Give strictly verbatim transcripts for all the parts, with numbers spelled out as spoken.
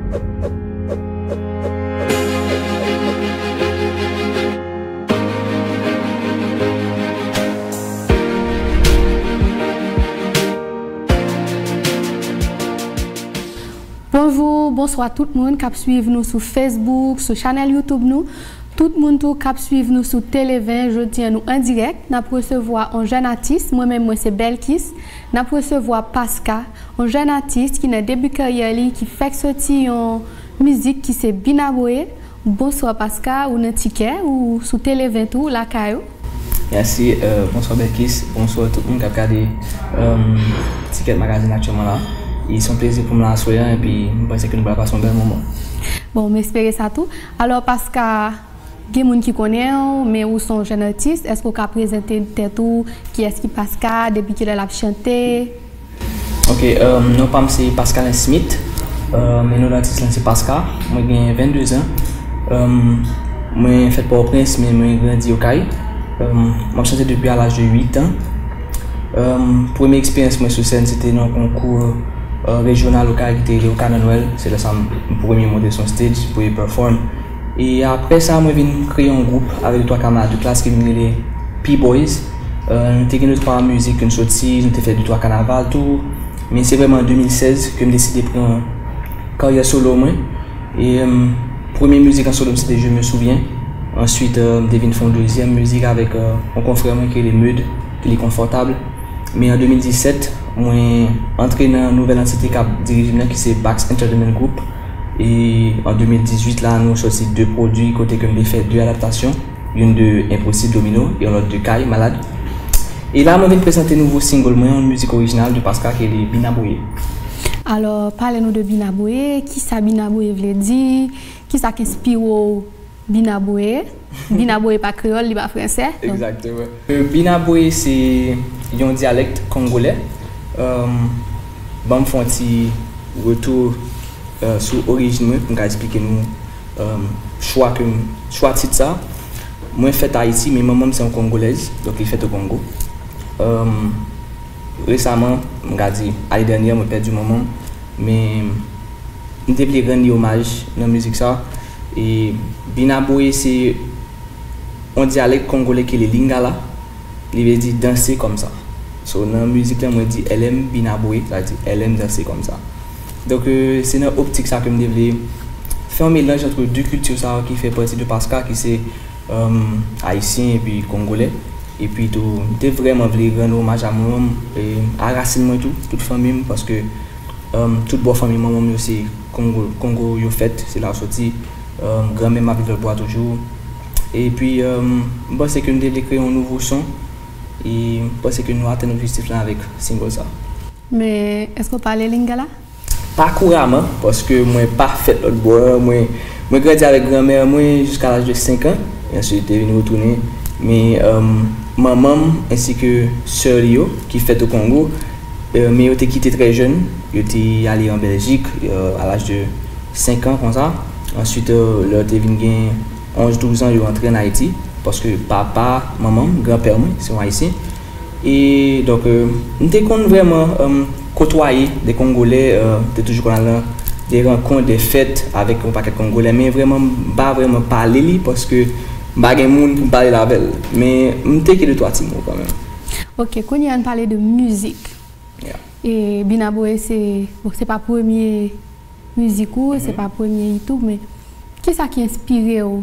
Bonjou, bonswa tout moun k ap swiv nou sou Facebook, sou chanèl YouTube nou. Tout moun tou k ap swiv nou sou Tele ven, jodi a nou an dirèk. N ap resevwa yon jèn atis, mwen menm mwen se Belkis. N ap resevwa Paska, yon jèn atis ki nan debi karyè li, ki fèk soti yon mizik ki se Binaboye. Bonswa Paska, ou nan Tikè, ou sou Tele ven tou, lakay ou. Mèsi, euh, bonswa Belkis, bonswa tout moun k ap gade, euh, Tikè Magazine aktyèlman la. E se yon plezi pou m la aswè a, epi m panse ke nou pral pase yon bèl moman. Bon, m espere sa tou. Alò, Paska, gen moun ki konnen w, men ou se yon jèn atis. Èske w ka prezante tèt ou? Kiyès ki Paska? Depi kilè l ap chante? Ok, euh, non pa m se Pascalin Smith. Euh, men non atis lan se Paska. Mwen gen vennde zan. Euh, mwen fèt Pòtoprens, men mwen grandi Okay. Euh, m ap chante depi a laj de uit an. Euh, premye eksperyans mwen sou sèn, se te nan yon konkou, euh, rejyonal Okay ki te rele Okay nan Nwèl. Se lè sa m, m premye monte sou yon stage pou perform. E apre sa, mwen vin kreye yon gwoup avèk de twa kamarad de klas ke m rele P-Boys. Euh, nou te gen de twa mizik ke n soti, nou te fè de twa kanaval tou. Men se vrèman an de mil sèz ke m deside pran karyè solo mwen. E, euh, premye mizik an solo m se te Je me souviens. Answit, euh, m te vin fè yon dezyèm mizik avèk, euh, yon konfrè mwen ki rele Meud, ki rele Konfòtab. Men an de mil disèt, mwen antre nan nouvèl antite k ap dirije m nan, ki se Bax Entertainment Group. E an de mil dizuit la, nou sòti de pwodui kote ke m te fè de adaptasyon, youn de Enposib Domino e yon lòt de Kay Malad. E la, mwen vin prezante nouvo single mwen, yon mizik orijinal de Paska ki rele Binaboye. Alò, pale nou de Binaboye. Kisa Binaboye vle di? Kisa k enspire w Binaboye? Binaboye pa kreyòl, li pa fransè. Donk, egzakteman. Euh, Binaboye se yon dyalèk kongolè. Euh, ban m fè yon ti retou, euh, sou orijin mwen pou m ka eksplike nou, euh, chwa ke m, chwa tit sa. Mwen fèt Ayiti, men manman m se yon kongolèz, donk li fèt o Kongo. Euh, resaman, m ka di, ane dènyè, mwen pèdi manman m, men m te vle rann li omaj nan mizik sa. E Binaboye se yon dyalèk kongolè ki rele Lingala, li vle di danse kòmsa. So, nan mizik la, mwen di L M Binaboye, sa vle di L M danse kòmsa. Donk, euh, se nan optik sa ke m te vle fè yon melanj ant de kilti sa yo ki fè pati de Paska, ki se, euh, ayisyen epi kongolè. Epi tou, m te vrèman vle rann omaj a manman m, e a rasin mwen tou, tout fanmi m, paske, euh, tout bò fanmi manman m yo se Kongo, Kongo yo fèt, se la yo sòti. Euh, granmè m ap viv lòtbò a toujou. Epi, euh, m panse ke nou te vle kreye yon nouvo son, e m panse ke nou atenn objektif lan avèk single sa. Men, èske w pale Lingala? Pa kouraman, paske mwen pa fèt lòtbò a. Mwen, mwen grandi avèk granmè mwen jiska laj de senk an. E answit, te vin retounen. Men, euh, manman m ensi ke sè li yo, ki fèt o Kongo, euh, men yo te kite trè jèn. Yo te ale an Bèljik, euh, a laj de senk an konsa. Answit, euh, lè yo te vin gen onz, douz an, yo antre ann Ayiti. Paske papa manman m, granpè mwen, se yon Ayisyen. E donk, euh, m te konn vrèman, euh, kotwaye de Kongolè, euh, m te toujou konn al nan de rankont, de fèt avèk yon pakèt Kongolè, men vrèman, m pa vrèman pale li paske m pa gen moun pou m pale l avè l. Men m te gen de twa ti mo kanmenm. Ok, kounye a n pale de mizik. Yeah. E Binaboye se, bon, se pa premye mizik ou, se pa premye hit ou, men kisa ki enspire w?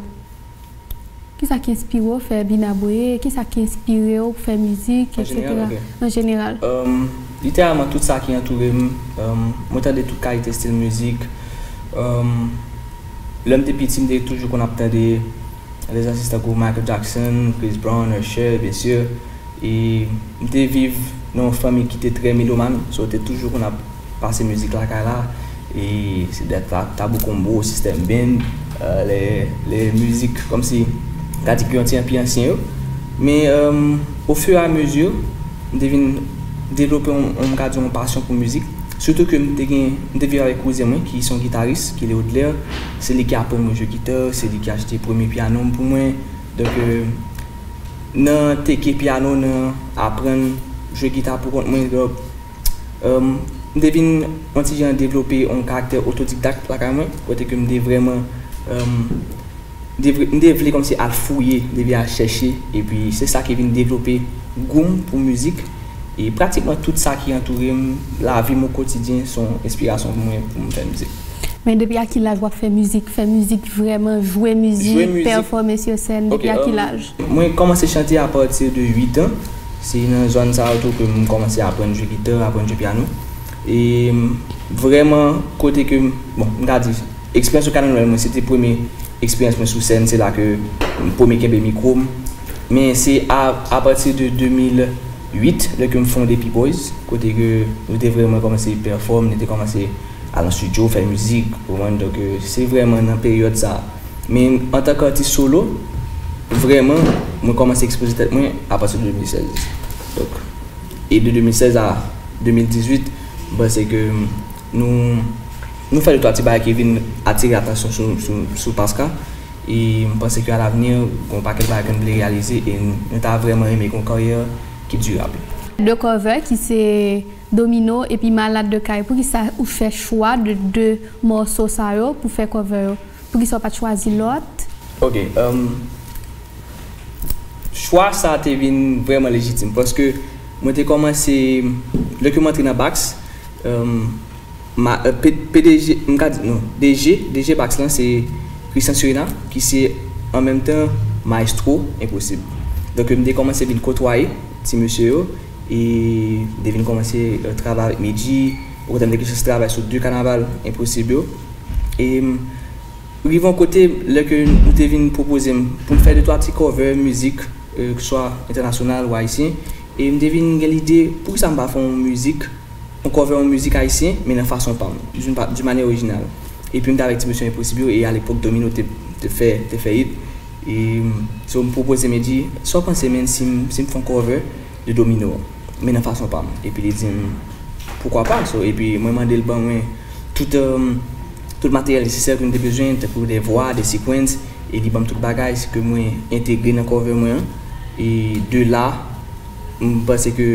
Kisa ki enspire w fè Binaboye? Kisa ki enspire w pou fè mizik, etsetera? An jeneral, ok. An jeneral. Um, literalman, tout sa ki antoure m, um, mwen tande tout kalite estil mizik. Um, lè m te piti, m te toujou konn ap tande lèzatis tankou Michael Jackson, Chris Brown, Usher, byen si. E m te viv nan yon fanmi ki te trè melomàn, so te toujou konn ap pase mizik lakay la. E se de ta-, Tabou Combo, System Band, euh, lè, lè mizik kòmsi, m ka di ki yon ti jan pi ansyen yo. Men, euh, au fur et à mesure, m te vin devlope yon, yon, m ka di yon pasyon pou mizik. Sitou ke m te gen, m te viv avèk kouzen mwen ki se yon gitaris, ki rele Audler. Se li ki aprann mwen jwe gita, se li ki achte premye pyano m pou mwen. Donk, euh, nan teke pyano, nan aprann jwe gita pou kont mwen, donk, euh, M te vin yon ti jan devlope yon karaktè otodidak lakay mwen, kote ke m te vrèman, um, m te vle kòmsi al fouye, m te vle al chèche, epi se sa ki vin devlope gou m pou mizik. E pratikman tout sa ki antoure m, lavi m o kotidyen, se yon enspirasyon pou mwen pou m fè mizik. Men depi a ki laj w ap fè mizik? Fè mizik vrèman, jwe mizik, pèfòme sou sèn, depi a ki laj? Mwen kòmanse chante apati de uit an. Se nan zòn sa yo tou ke m kòmanse aprann jwe gita, aprann jwe pyano. E vrèman, kote ke, bon, m ka di, eksperyans Okada Noel mwen, se te premye eksperyans mwen sou sèn, se la ke m premye kenbe mikwo m. Men se a, apati de de mil uit, lè ke m fonde P-Boyz, kote ke nou te vrèman kòmanse pèfòm, nou te kòmanse al nan estidyo, fè mizik, ou konprann? Donk, se vrèman nan peryòd sa. Men antanke atis solo, vrèman, mwen kòmanse ekspoze tèt mwen apati de de mil sèz. Donk, e de de mil sèz a de mil dizuit, m panse ke nou, nou fè de twa ti bagay ki vin atire atansyon sou, sou, sou Paska. E m panse ke alavni, gen yon pakèt bagay ke nou vle reyalize e nou ta vrèman renmen gen yon karyè ki dirab. De cover ki se Domino epi Malad de Kay. Poukisa ou fè chwa de de mòso sa yo pou fè cover yo? Poukisa w pa t chwazi lòt? Ok, um, chwa sa te vin vrèman lejitim paske mwen te kòmanse, lè ke m antre nan Bax, um, ma, euh, P-, P D G, m ka di, non, D G, D G Bax lan se Christian Surina, ki se an menm tan mayestwo Enposib. Donk, m te kòmanse vin kotwaye ti mesye yo, e m te vin kòmanse, euh, travay avèk Medjy, poutèt m te gen chans travay sou de kanaval Enposib yo. E, m, rive yon kote, lè ke nou te vin pwopoze m pou m fè de twa ti cover mizik, euh, swa entènasyonal ou ayisyen, e m te vin gen lide, poukisa m pa fè yon mizik, yon cover yon mizik ayisyen, men nan fason pa m, d'une pa-, d'une manière originale. Epi m te avèk ti mesye Enposib yo, e alepòk Domino te, te fè, te fè hit. E, so, m pwopoze Medjy, sa w panse, menn, si m, si m fè yon cover de Domino, men nan fason pa m? Epi li di m, poukwa pa? So, epi mwen mande l ban mwen tout, um, tout materyèl nesesè ke m te bezwen, tankou de vwa, de sequence, e li ban m tout bagay, se ke mwen entegre nan cover mwen an. E de la, m panse ke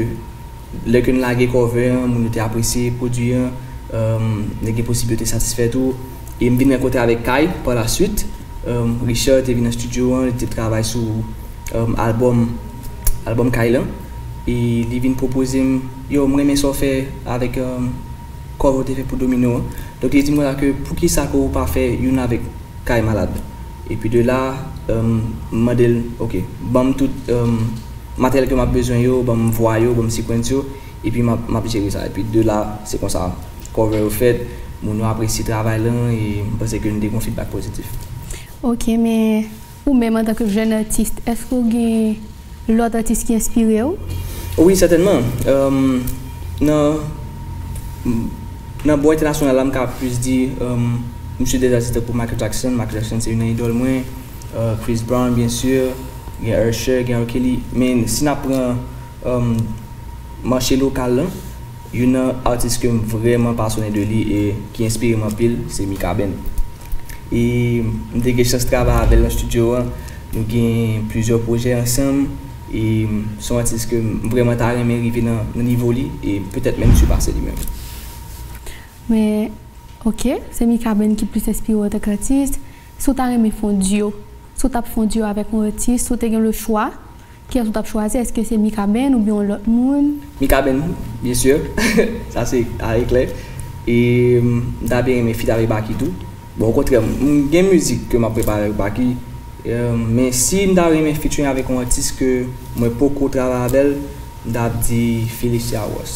lè ke n lage cover an, moun yo te apresye pwodui an, um, te gen posiblite satisfè tou. E m vin rankontre avèk Kay pa la suite. Um, Richard te vin nan estidyo an, li te travay sou, um, albòm, albòm Kay lan. E li vin pwopoze m, yo, m renmen sa w fè avèk, um, cover w te fè pou Domino an. Donk, li di m konsa ke poukisa ke w pa fè youn avèk Kay Malad? Epi de la, um, m mande l, ok, ban m tout, um, materyèl ke m ap bezwen yo, ban m vwa yo, ban m sequence yo, epi m ap, m ap jere sa. Epi de la, se konsa, cover yo fèt, moun yo apresye travay lan, e m panse ke nou te gen yon feedback pozitif. Ok, men ou menm antanke jèn atis, èske w gen lòt atis ki enspire w? Wi, sètènman. Um, nan, nan bò entènasyonal la, m ka plis di, um, m swiv de atis tankou Michael Jackson. Michael Jackson se youn nan idòl mwen. Uh, Chris Brown, byen si. Gen Usher, gen R. Kelly. Men si n ap pran, um, mache lokal lan, youn nan atis ke m vrèman pasyonnen de li e ki enspire m anpil, se Mikaben. E m te gen chans travay avè l nan estidyo an. Nou gen plizyè pwojè ansanm. E se yon atis ke m vrèman ta renmen rive nan, nan nivo li e petèt menm sipase li menm. Men, ok, se Mikaben ki plis enspire w antanke atis. Si w ta renmen fè yon duo, si w t ap fè yon duo avèk yon atis, si w te gen le chwa, kiyès ou t ap chwazi? Èske se Mikaben oubyen yon lòt moun? Mikaben, byen si. Sa se a eklè. E m ta byen renmen feat avèk Baky tou. Bon, okontrè, m gen mizik ke m ap prepare avèk Baky. E, men si m ta renmen featuring avèk yon atis ke mwen poko travay avè l, m t ap di Felicia Ross.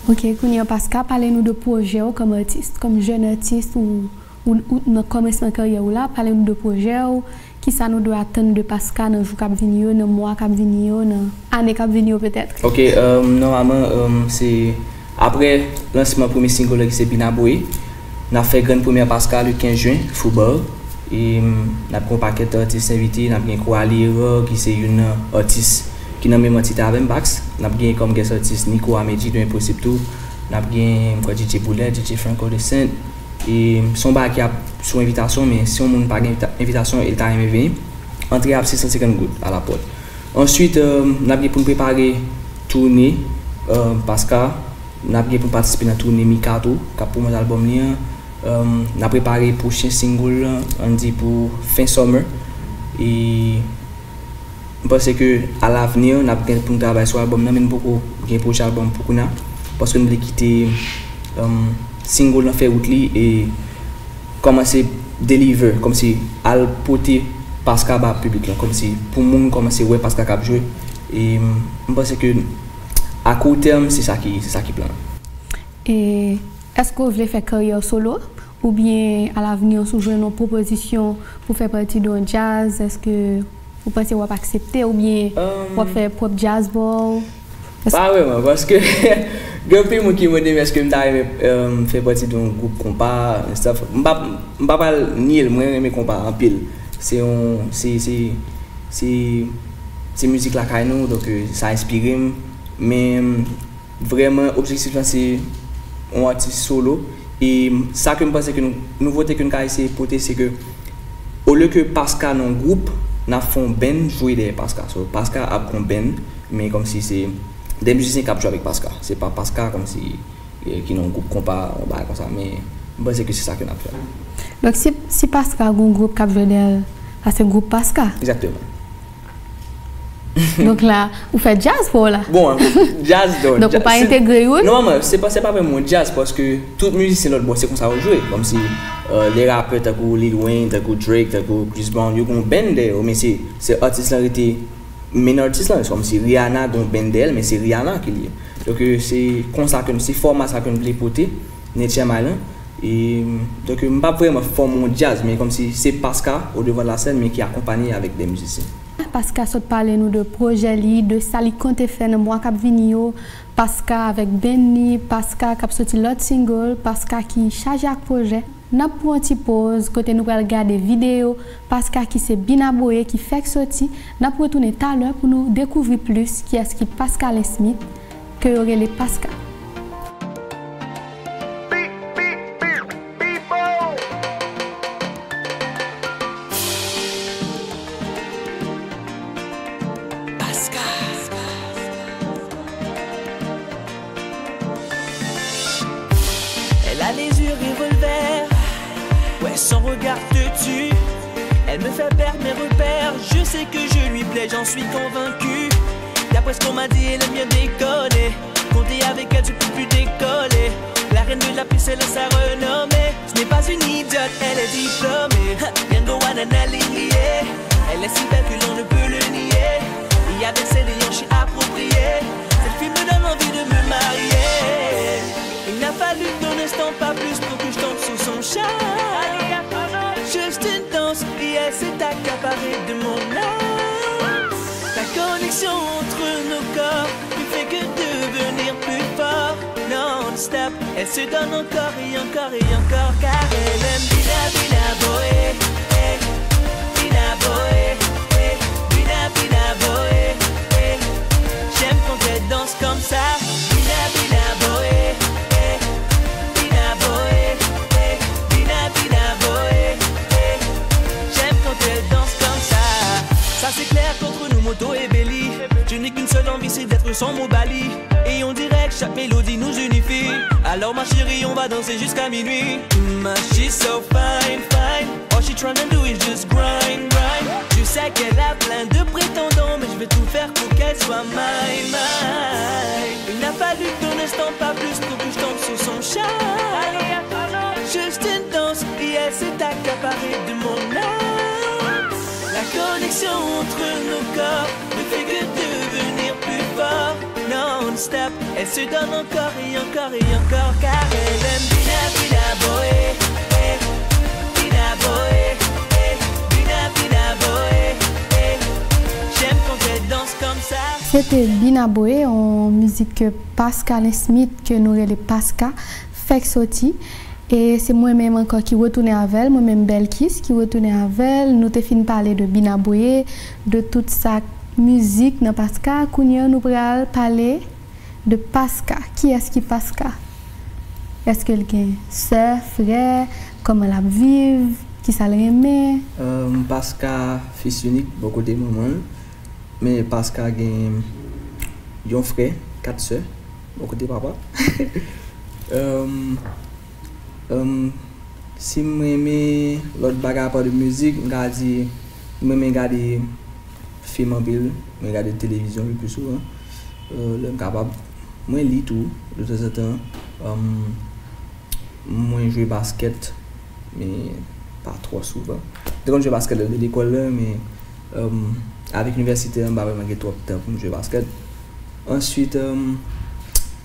Ok, kounye a, Paska, pale nou de pwojè w kòm atis, kòm jèn atis ou, ou, ou nan kòmansman karyè w la, pale nou de pwojè w, kisa nou dwe atann de Paska nan jou k ap vini yo, nan mwa k ap vini yo, nan ane k ap vini yo petèt? Ok, um, nòmalman, um, se aprè lansman premye single la ki se Bina Boye, n ap fè grann premyè Paska le kenz jen, Foubò. E, mm, n ap gen yon pakèt atis envite, n ap gen Coralie Error, ki se youn nan atis ki nan menm antite avè m, Bax. N ap gen kòm guest artist Nico Amedji de Enposib tou. N ap gen, m kwè, D J Boulet, D J Franco de Saint. E, mm, se yon bagay ki ap sou envitasyon, men si yon moun pa gen envita-, envitasyon e l ta renmen vini, antre a ap sis san senkant goud a la pòt. Answit, euh, n ap gen pou n prepare toune, euh, Paska, N ap gen pou n patisipe nan toune Mika tou, k ap pwomòt albòm li an. N ap prepare pwochen single lan, ann di pou fen summer. E m panse ke alavni, n ap gen pou n travay sou albòm nan, men n poko gen pwojè albòm pou kounye a, paske n vle kite single lan fè wout li e kòmanse deliver, kòmsi al pote Paska ba piblik lan, kòmsi pou moun kòmanse wè Paska k ap jwe. E m panse ke a kou tèm, se sa ki, se sa ki plan. E èske w vle fè karyè w solo? Oubyen alavni, si w jwenn yon pwopozisyon pou fè pati de yon djaz, èske ou panse w ap aksepte oubyen w ap fè pwòp djaz pa w? Pa vrèman, paske gen anpil moun ki mande m èske m ta renmen fè pati de yon gwoup konpa and stuff. M pa, m pa pral nye l, mwen renmen konpa anpil. Se yon, se, se, se, se mizik lakay nou, donk sa enspire m. Men vrèman, objektif lan se yon atis solo. E sa ke m panse ke nou, nouvote ke n ka eseye pote, se ke olye ke Paska nan yon gwoup, n ap fè yon band jwe dèyè Paska. So, Paska ap gen yon band, men kòmsi se de mizisyen k ap jwe avèk Paska. Se pa Paska kòmsi ki nan yon gwoup konpa, yon bagay konsa, men m panse ke se sa ke n ap fè. Donk, si, si Paska gen yon gwoup k ap jwe dèyè l, sa se gwoup Paska? Egzakteman. Donk la, ou fè djaz pa w la? Bon, djaz, donk. Donk, ou pa entegre youn? Non, man, se pa, se pa vrèman yon djaz, paske tout mizisyen lòt bò, se konsa yo jwe. Kòmsi, lè rapè tankou Lil Wayne, tankou Drake, tankou Chris Brown, yo gen yon band dèyè yo, men se, se atis lan rete men atis lan, kòmsi Rihanna gen yon band dèyè l, men se Rihanna ki l ye. Donk, se konsa ke, se fòma sa ke n vle pote, Nature Mind lan. E, donk, m p ap vrèman fòme yon djaz, men kòmsi se Paska o devan de la sèn, men ki akonpanye avèk de mizisyen. Paska sot pale nou de pwojè li, de sa li konte fè nan mwa k ap vini yo. Paska avèk band li, Paska k ap soti lòt single, Paska ki chaje ak pwojè. N ap pran yon ti poz kote nou pral gade videyo Paska ki se Binaboye ki fèk soti. N ap retounen talè pou nou dekouvri plis kiyès ki Pascalin Smith, ke yo rele Paska. Paska. Elle a les yeux revolver, ouais, son regard te tue. Elle me fait perdre mes repères, je sais que je lui plais, j'en suis convaincu. D'après ce qu'on m'a dit, elle aime bien déconner. Compter avec elle, je peux plus décoller. La reine de la piste, elle a sa renommée. Ce n'est pas une idiote, elle est diplômée. Bien go wanana lié. Elle est si belle que l'on ne peut le nier. Et avec ses déhanchés appropriés, cette fille me donne envie de me marier. Il n'a fallu qu'un instant, pas plus, pour que je tombe sous son charme. Juste une danse, et elle s'est accaparée de mon âme. La connexion entre nos corps ne fait que devenir plus fort. Non-stop, elle se donne encore et encore et encore, car elle aime Bina Bina Boé, eh. Bina Boé, eh. Bina Bina Boé, eh. J'aime quand elle danse comme ça. Bina Bina Boé, eh. Bina Boé, eh. Bina Bina Boé, eh. J'aime quand elle danse comme ça. Ça c'est clair qu'entre nous, moto et Belly, je n'ai qu'une seule envie, c'est d'être son Mobali. Et on dirait que chaque mélodie nous unifie. Alors ma chérie, on va danser jusqu'à minuit. Mm, she's so fine, fine. All she tryna do is just grind, grind. Je sais qu'elle a plein de prétendants, mais je vais tout faire pour qu'elle soit mine, mine. Il n'a fallu qu'un instant, pas plus, pour que je tombe sous son charme. Juste une danse, et elle s'est accaparée de mon âme. La connexion entre nos corps ne fait que devenir plus fort. Non-stop, elle se donne encore et encore et encore, car elle aime Bina Bina Boé, eh. Bina Boé, eh. Bina Bina Boé, eh. J'aime quand elle danse comme ça. Se te Bina Boé, yon mizik ke Pascalin Smith, ke nou rele Paska, fèk soti. E se mwen menm ankò ki retounen avè l, mwen menm Belkis ki retounen avè l. Nou te fin pale de Bina Boye, de tout sa k mizik nan Paska. Kounye a nou pral pale de Paska. Kiyès ki Paska? Èske l gen sè, frè? Kòman l ap viv? Kisa l renmen? Paska fis inik bò kote manman l. Men Paska gen yon frè, kat sè. Bò kote papa. Em, em, si m renmen lòt bagay apa de mizik, m ka di m renmen gade fim anpil, mwen gade televizyon le pli souvan. Euh, lè m kapab, mwen li tou, de tanzantan. Em, mwen jwe baskèt, men pa twò souvan. Mwen te konn jwe baskèt lè m te lekòl la, men, em, avèk inivèsite a, m pa vrèman gen twòp tan pou m jwe baskèt. Answit, em,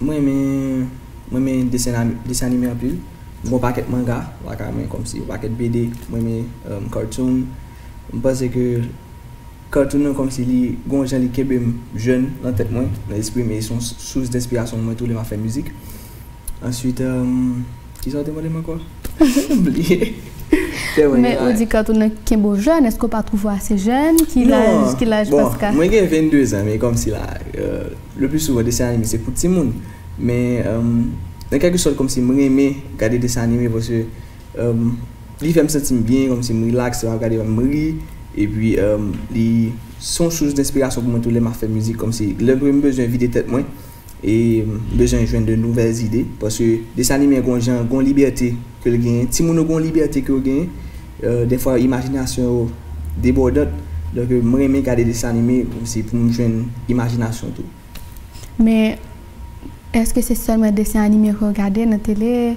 mwen renmen, mwen renmen desen, desen anime anpil. M gen yon pakèt manga lakay mwen, kòmsi yon pakèt B D, mwen renmen, em, cartoon. M panse ke cartoon nan kòmsi li gon jan li kenbe m jèn nan tèt mwen, nan lespri m, e se yon sous denspirasyon pou mwen tou lè m ap fè mizik. Answit, em, kisa w te mande m ankò? M bliye. Tèlman gen bagay. Men ou di cartoon nan kenbe w jèn, èske w pa twouve w ase jèn? Ki laj, ki laj Pascal? Bon, mwen gen vennde zan, men kòmsi la, euh, le pli souvan desen anime se pou timoun. Men, em, nan kèlke sòt, kòmsi m renmen gade desen anime paske, em, li fè m santi m byen, kòmsi m rilaks, lè m ap gade m ri, epi, em, li se yon sous denspirasyon pou mwen tou lè m ap fè mizik, kòmsi lè m bezwen vide tèt mwen, e m bezwen jwenn de nouvèl ide, paske desen anime gon jan, gon libète ke l genyen, timoun yo gon libète ke yo genyen, euh, dèfwa imajinasyon yo debòdant, donk, euh, m renmen gade desen anime, kòmsi pou m jwenn imajinasyon tou. Men, èske se sèlman desen anime ke w gade nan tele?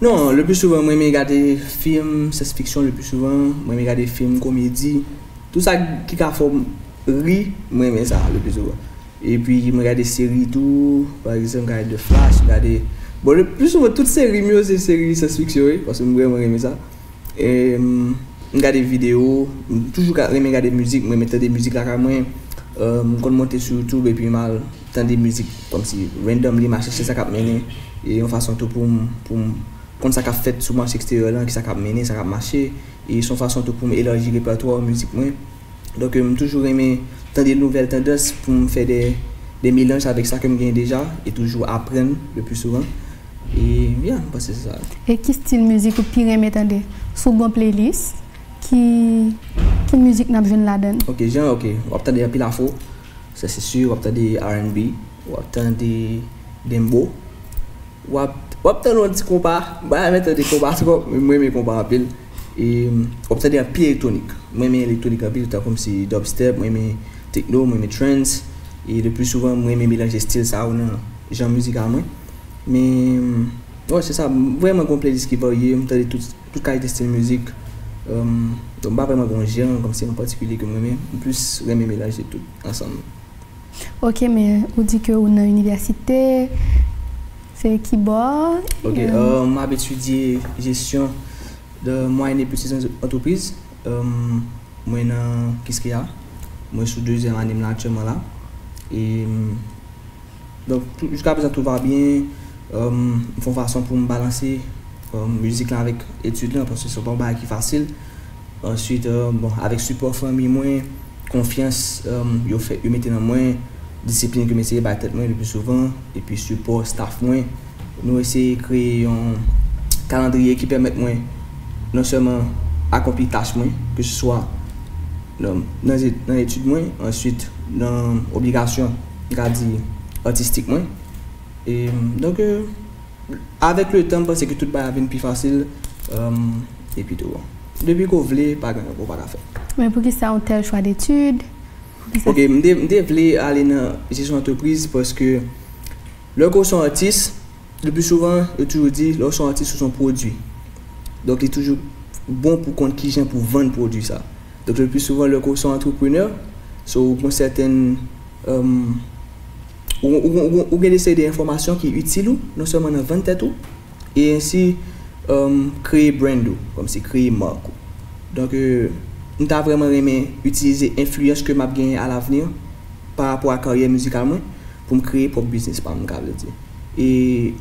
Non, le pli souvan, mwen renmen gade fim syans fiksyon le pli souvan, mwen renmen gade fim komedi. Tout sa ki ka fè w ri, mwen renmen sa le pli souvan. Epi, mwen gade seri tou, pa egzanp, m gade The Flash, m gade, bon, le pli souvan, tout seri m yo, se seri syans fiksyon, wi, paske m vrèman renmen sa. E, m, m gade videyo, m toujou ka renmen gade mizik, m renmen tande mizik lakay mwen. E, m konn monte sou YouTube epi m al tande mizik kòmsi randomly, m al chèche sa k ap mennen, e yon fason tou pou m, pou m konn sa k ap fèt sou mache eksteryè lan, kisa k ap mennen, sa k ap mache. E se yon fason tou pou m elaji repètwa mizik mwen. Donk, e, m toujou renmen tande nouvèl tandans pou m fè de, de melanj avèk sa ke m genyen deja e toujou aprann le pli souvan. E, yeah, m panse se sa. E ki stil mizik ou pi renmen tande? Si w gen yon playlist, ki, ki mizik n ap jwenn ladan l? Ok, jan, ok, w ap tande anpil afro, sa se si, w ap tande R and B, w ap tande dembow, w ap, w ap tande yon ti konpa, m pa renmen tande konpa twòp, men mwen renmen konpa anpil. E, w ap tande anpil elektwonik. Mwen renmen elektwonik anpil, tankou m se dubstep, mwen renmen techno, mwen renmen trance. E le pli souvan, mwen renmen melanje stil sa yo nan jan mizikal mwen. Men, wè, se sa, m vrèman gen yon playlist ki varye, m tande tout, tout kalite stil mizik. Em, donk, m pa vrèman gen yon jan kòmsi an patikilye ke m renmen, m plis renmen melanje tout ansanm. Ok, men ou di ke ou nan inivèsite, se ki bò? Ok, euh, m ap etidye jesyon de mwayèn e peti antrepriz. Euh, mwen nan Kiskeya. Mwen sou dezyèm ane m la aktyèlman la. E, donk, tou, jiska prezan tout va byen. Euh, m fè yon fason pou m balanse, euh, mizik la avèk etid lan, paske se pa yon bagay ki fasil. Answit, euh, bon, avèk sipò fanmi mwen, konfyans, euh, yo fè, yo mete nan mwen, disiplin ke m eseye bay tèt mwen le pli souvan, epi sipò staff mwen, nou eseye kreye yon kalandriye ki pèmèt mwen non sèlman akonpli tach mwen, ke se swa nan, nan, nan etid mwen, answit nan obligasyon, m ka di, atistik mwen. E, donk, euh, avèk le tan, m panse ke tout bagay ap vin pi fasil, euh, epi tou, bon. Depi ke w vle, pa gen anyen ke w pa ka fè. Men poukisa yon tèl chwa detid? Poukisa? Ok, m te, m te vle ale nan jesyon antrepriz paske lè ke w se yon atis, le pli souvan, yo toujou di, lè w se yon atis, ou se yon pwodui. Donk, li toujou bon pou w konn kijan pou w vann pwodui sa. Donk, le pli souvan, lè ke w se yon antreprenè, so, ou gen sèten, euh, ou, ou, ou, ou gen de seri de enfòmasyon ki itil ou, non sèlman nan vann tèt ou, e ensi, euh, kreye brand ou, kòmsi kreye mak ou. Donk, euh, m ta vrèman renmen itilize enfliyans ke m ap genyen alavni pa rapò a karyè mizikal mwen pou m kreye pwòp biznis pa m, m ka vle di. E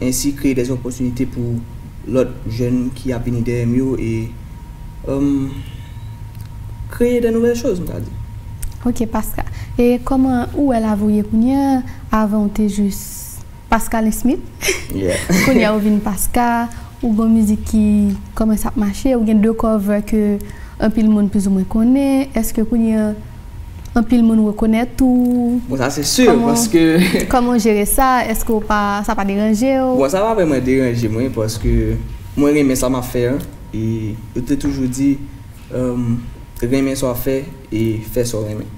ensi kreye de opòtinite pou lòt jèn ki ap vini dèyè m yo e, euh, kreye de nouvelles choses, m ka di. Ok, Pascal. E kòman ou wè lavi w ye kounye a? Avan ou te jis Pascal Smith. Yeah. Kounye a ou vin Pascal, ou gon mizik ki kòmanse ap mache, ou gen de cover ke anpil moun plizoumwen konnen. Èske kounye a Anpil moun rekonèt ou? Bon, sa se sur, paske... Kòman w jere sa? Èske w pa, sa pa deranje w? Bon, sa pa vrèman deranje mwen, paske mwen renmen sa m ap fè an, e yo te toujou di, um, renmen sa w ap fè e fè sa w renmen.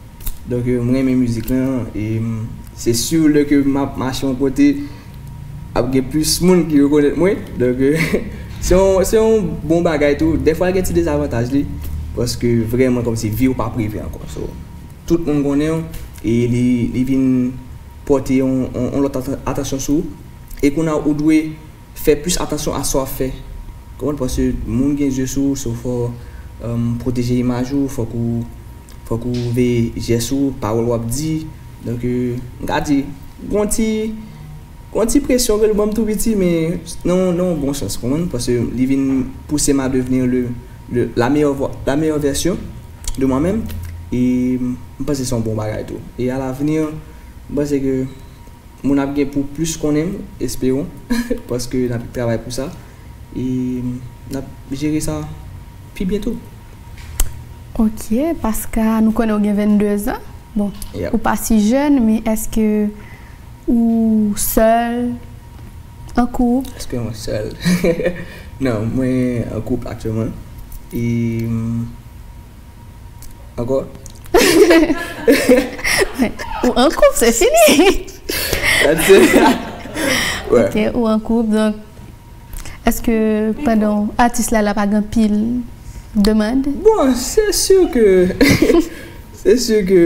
Donk, euh, mwen renmen mizik lan, e se sur lè ke m ap mache yon kote, ap gen plis moun ki rekonèt mwen. Donk, euh, se yon, se yon bon bagay tou. Dèfwa, l gen ti dezavantaj li, paske vrèman, kòmsi vi w pa prive ankò. So, tout moun konnen w, e li, li vin pote yon, yon, yon lòt atan-, atansyon sou ou. E kounye a, ou dwe fè plis atansyon a sa w ap fè. Konprann? Paske moun gen zye sou ou, so fò, um, pwoteje imaj ou, fòk ou, fòk ou veye jès ou, pawòl w ap di. Donk, euh, m ka di, gon ti, gon ti presyon ke l ban m tou piti, men nan, nan yon bon sans, konprann? Paske li vin pouse m a devenir le, le, la meilleure vo-, la meilleure version de moi-même. E m panse se yon bon bagay tou. E a lavenir, m panse ke moun ap gen pou plis konnen m, esperon, paske n ap travay pou sa. E n ap jere sa pi byen tou. Ok, Paska, nou konnen w gen vennde zan. Bon, Yeah. Ou pa si jèn, men èske ou sèl, an koup? Èske mwen sèl? Non, mwen an koup aktyèlman. E, mm, ankò? Ou an koup, se fini. That's it. Ouais. Ok, ou an koup, donk, èske pandan w atis la, la pa gen anpil demann? Bon, se sur ke, se sur ke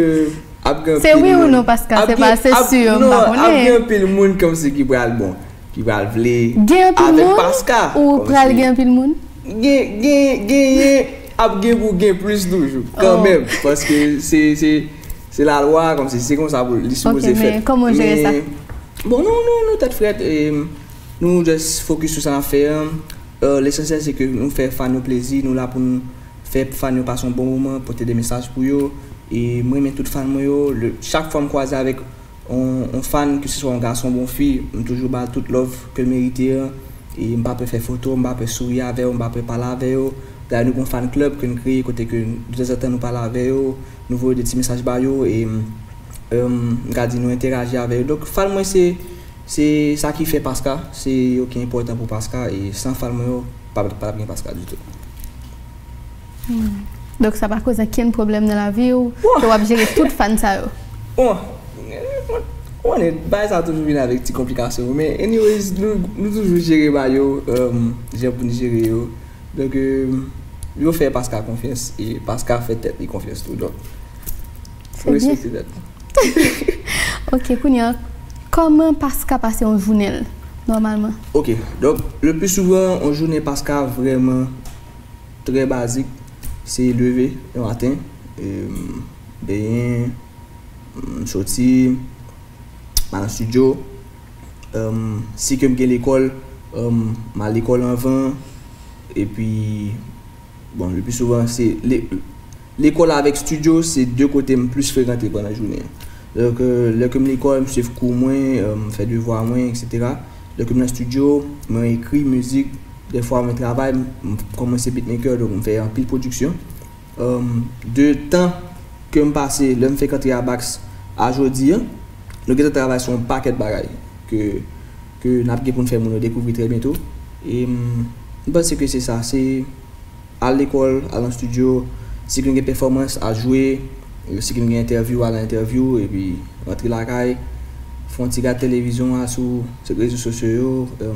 ap gen Se anpil wi ou moun. Non, Paska, Ap se gen- pa se ap- sur, m non, pa ap konnen. Gen anpil moun kòmsi ki pral, bon, ki pral vle Gen anpil avèk moun? Paska, Ou kòmsi. Pral gen anpil moun? Gen, gen, genyen, ap gen pou gen plis toujou, Oh. kanmenm, paske se, se, se lalwa, kòmsi se konsa pou li Ok, sipoze fèt. Men kòman w jere sa? Bon, nou, nou, nou tèt frèt, e, nou just focus sou sa n ap fè an. Euh, lesansyèl, se ke nou fè fan yo plezi, nou la pou nou fè fan yo pase yon bon moman, pote de mesaj pou yo. E mwen renmen tout fan mwen yo. Le, chak fwa m kwaze avèk yon, yon fan, ke se swa yon gason, yon fi, m toujou ba l tout love ke l merite an. E m pa pè fè foto, m pa pè souri avè yo, m pa pè pale avè yo. Dayè, nou gen yon fan club ke n kreye, kote ke tanzantan nou pale avè yo, nou voye de ti mesaj ba yo, e, euh, m ka di nou entèraji avè yo. Donk, fan mwen se, se sa ki fè Paska, se yo ki enpòtan pou Paska, e san fan mwen yo, pa, pa t ap gen Paska ditou. Donk sa pa koze ankenn pwoblèm nan lavi w, Bon. Ke w ap jere tout fan sa yo. Bon, konnen, bagay sa toujou vin avèk ti konplikasyon, men anyways, nou, nou toujou jere bagay yo, um, jan pou nou jere yo. Donk, um, yo fè Paska konfyans, e Paska fè tèt li konfyans tou, donk, Se byen. Respekte tèt. Ok, kounye a, kòman Paska pase yon jounen l, nòmalman? Ok, donk, le pli souvan, yon jounen Paska vrèman trè bazik, se leve yon maten, e, m, benyen, m, soti, m al nan estidyo, e, si ke m gen lekòl, e, m al lekòl anvan, epi, bon, le pli souvan, se le, lekòl avèk estidyo, se de kote m plis frekante pandan jounen an. Donk, e, lè ke m lekòl, m swiv kou mwen, e, m fè devwa mwen, etsetera. Lè ke m nan estidyo, mwen ekri mizik, dèfwa mwen travay, m, m kòmanse beatmaker, donk m fè anpil pwodiksyon. E, de tan ke m pase, lè m fenk antre a Bax a jodi an, nou gentan travay sou yon pakèt bagay ke, ke n ap gen pou n fè moun yo dekouvri trè byento. E, m, m panse ke se sa, se al lekòl, al nan estidyo, si ke n gen pèfòmans, al jwe, si ke n gen entèvyou, al nan entèvyou, epi rantre lakay, fè yon ti gad televizyon, al sou, sou rezo sosyo yo, e,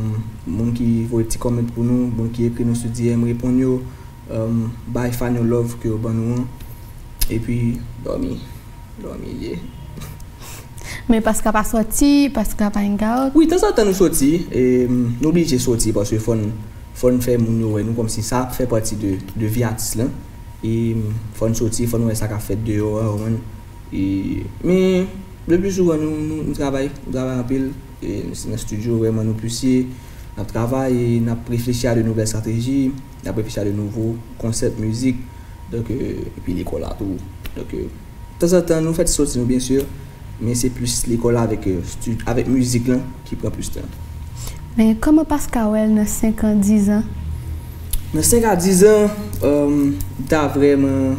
moun ki voye ti kòmant pou nou, moun ki ekri nou sou D M, reponn yo, e, bay fan yo love ke yo ban nou an, epi dòmi, dòmi l ye. Men Paska pa sòti, Paska pa hang out. Wi, tanzantan nou sòti, e, nou oblije sòti paske fò n, fò n fè moun yo wè nou kòmsi sa fè pati de, de vi atis lan. E fò n sòti, fò n wè sa k ap fèt deyò a, ou konprann? E, men, le pli souvan nou, nou, nou travay, nou travay anpil, e, se nan estidyo vrèman nou plis ye, n ap travay, e n ap reflechi a de nouvèl estrateji, n ap reflechi a de nouvo konsèp mizik, donk, e, epi lekòl la tou. Donk, e, tanzantan, nou fè ti sòti nou, byen si, men se plis lekòl la avèk, e, stu-, avèk mizik lan ki pran plis tan. Men kòman Paska wè l nan senk an, diz an? Nan senk a diz an, e, m ta vrèman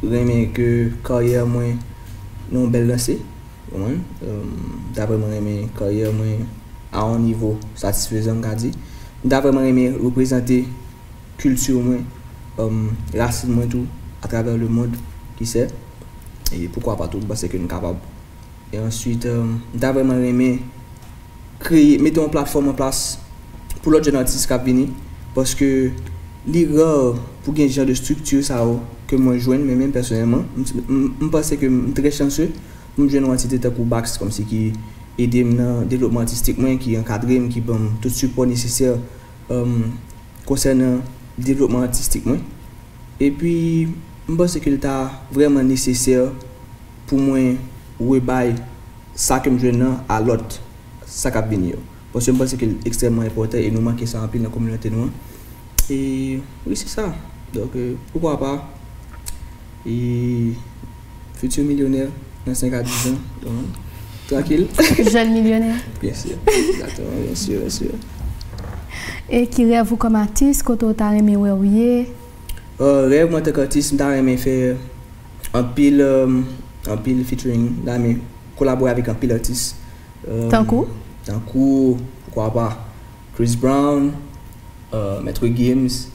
renmen ke karyè mwen nan yon bèl lanse, w konprann? M ta vrèman renmen karyè mwen a yon nivo satisfezan, m ka di. M ta vrèman renmen reprezante kilti mwen, rasin mwen tou, atravè lemonn, ki sè. E poukwa pa tou, m panse ke n kapab. E answit, m ta vrèman renmen kreye, mete yon platfòm an plas pou lòt jèn atis k ap vini, paske li ra pou gen jan de estrikti sa yo ke mwen jwenn, mwen menm pèsonèlman. M, m, m panse ke m trè chanse pou m jwenn yon antite tankou Bax, kòmsi ki ede m nan devlopman atistik mwen, ki ankadre m, ki ban m tout sipò nesesè, konsènan devlopman atistik mwen. Epi, m panse ke l ta vrèman nesesè pou mwen rebay sa ke m jwenn nan a lòt, sa k ap vini yo. Paske m panse ke l ekstrèmman enpòtan e nou manke sa anpil nan kominote nou an. E wi, se sa. Donk, euh, poukwa pa, e fiti milyonè nan senk a dis an, donk, trankil. Jèn milyonè. Byen si, egzakteman, byen si, byen si. E ki rèv ou kòm atis, kote w ta renmen wè w ye? Euh, rèv mwen antanke atis, m ta renmen fè anpil, euh, anpil featuring, m ta renmen kolabore avèk anpil atis. Euh, tankou? Tankou, poukwa pa, Chris Brown, euh, Maître Gims,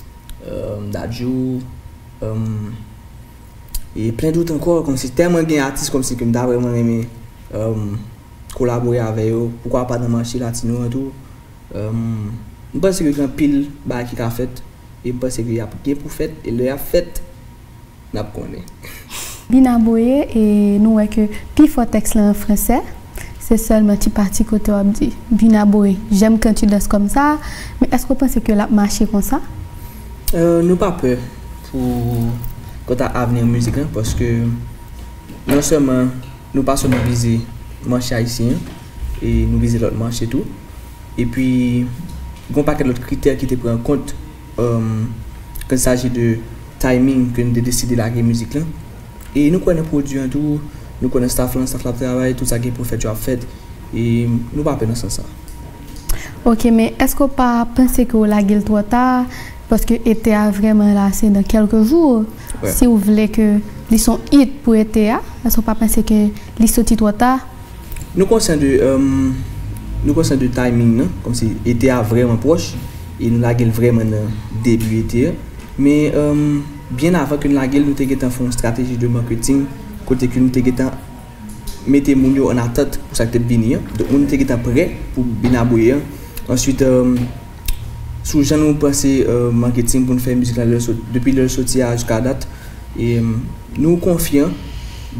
euh, Dadju, euh, e plen dòt ankò, kòmsi tèlman gen atis kòmsi ke m ta vrèman renmen, euh, kolabore avè yo, poukwa pa nan mache latino an tou. Euh, m panse ke gen anpil bagay ki ka fèt, e m panse ke y ap gen pou fèt, e lè y ap fèt, n ap konnen. Binaboye, e nou wè ke pi fò tèks lan an fransè, se sèlman ti pati kote w ap di, Binaboye, j'aime quand tu danses comme ça, men èske w panse ke l ap mache konsa? Euh, nou pa pè pou kanta avni mizik lan, paske non sèlman nou pa sèlman vize mache ayisyen an, e nou vize lòt mache tou. Epi, gen yon pakèt lòt kritè ki te pran an kont, euh, quand il s'agit de timing ke nou te deside lage mizik lan. E nou kwè nan pwodui an tou, nou kwè nan staff lan, staff la ap travay, tout sa gen pou fèt yo ap fèt. E nou pa pè nan sans sa. Ok, men èske w pa panse ke w lage l twò ta? Paske ete a vrèman la, se nan kèlke jou. Wi. Si w vle ke li se yon hit pou ete a, èske w pa panse ke li soti twò ta? Nou konsyan de, euh, nou konsyan de timing nan, kòmsi ete a vrèman pwòch, e nou lage l vrèman nan debi ete a. Men, euh, byen avan ke nou lage l, nou te gentan fè yon strateji de marketing, kote ke nou te gentan mete moun yo an atant pou sa k t ap vini an. Donk, moun te gentan prè pou Binaboye an. Answit, euh, sou jan nou panse, euh, marketing pou n fè mizik la, lè l sot-, depi lè l soti a jiska dat, e, euh, nou konfyan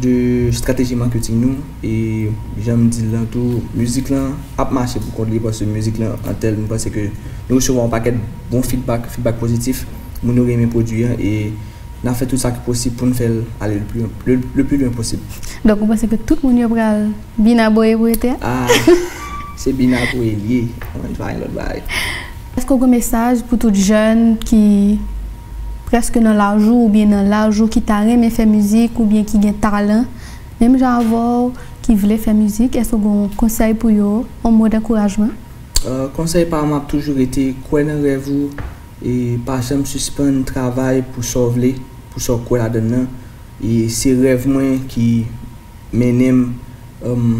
de estrateji marketing nou, e jan m di l lan tou, mizik lan ap mache pou kont li, paske mizik lan an tèl, nou panse ke nou resevwa yon pakèt bon feedback, feedback pozitif, moun yo renmen pwodui an, e n ap fè tout sa ki posib pou n fè l ale le plus, le, le plus loin posib. Donk, ou panse ke tout moun yo pral binaboye pou ete a? Ah, se binaboye l ye. Mwen, pa gen lòt bagay. Èske w gen mesaj pou tout jèn ki prèske nan laj ou oubyen nan laj ou ki ta renmen fè mizik oubyen ki gen talan, menm jan avè w, ki vle fè mizik? Èske w gen yon konsèy pou yo, yon mo dankourajman? Euh, konsèy pa m ap toujou rete, kwè nan rèv ou, e pa janm sispann travay pou sa w vle, pou sa w kwè ladan l nan. E se rèv mwen ki mennen m, um,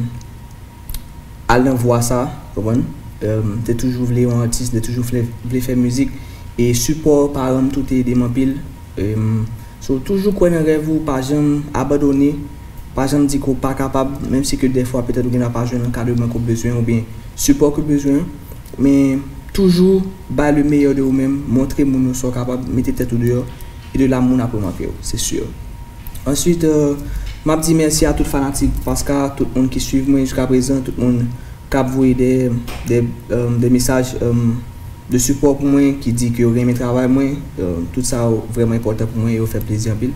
al nan vwa sa, konprann? Um, m te toujou vle yon atis, m te toujou vle, vle fè mizik. E sipò paran m tou te ede m anpil. Um, so, toujou kwè nan rèv ou, pa janm abandone, pa janm di ke w pa kapab, menm si ke dèfwa petèt ou gen dwa pa jwenn ankadreman ke w bezwen oubyen sipò ke w bezwen an. Men toujou bay le meilleur de ou menm, montre moun yo sa w kapab, mete tèt ou deyò, e de la moun ap remake w, se si. Answit, euh, m ap di mèsi a tout fanatik Paska, tout moun ki swiv mwen jiska prezan, tout moun k ap voye de, de, euh, de mesaj, euh, de sipò pou mwen, ki di ke yo renmen travay mwen. Euh, tout sa yo vrèman enpòtan pou mwen, yo fè plezi anpil.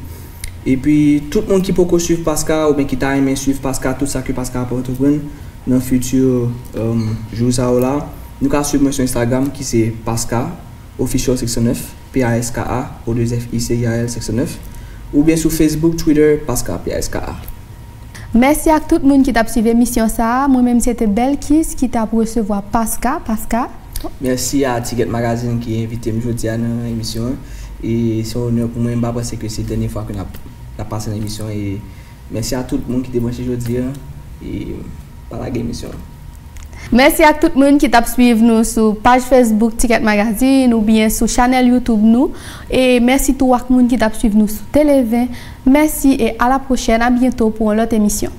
Epi, tout moun ki poko swiv Paska oubyen ki ta renmen swiv Paska, tout sa ke Paska ap antreprann nan fiti, euh, jou sa yo la, nou ka swiv mwen sou Instagram ki se Paska Official six oh nine, P A S K A, O deux F I C I A L six oh nine, oubyen sou Facebook, Twitter, Paska, P A S K A. Mèsi ak tout moun ki t ap swiv emisyon sa a. Mwen menm, se te Belkis ki t ap resevwa Paska. Paska. Mèsi a Ticket Magazine ki envite m jodi a nan emisyon an. E se yon onè pou mwen, m pa panse ke se dènye fwa ke n ap, n pase nan emisyon. E mèsi a tout moun ki te branche jodi a. E pa lage emisyon an. Mèsi ak tout moun ki t ap swiv nou sou paj Facebook Ticket Magazine oubyen sou chanèl YouTube nou. E mèsi tou ak moun ki t ap swiv nou sou Televen. Mèsi e a la pwochèn, a byento pou yon lòt emisyon.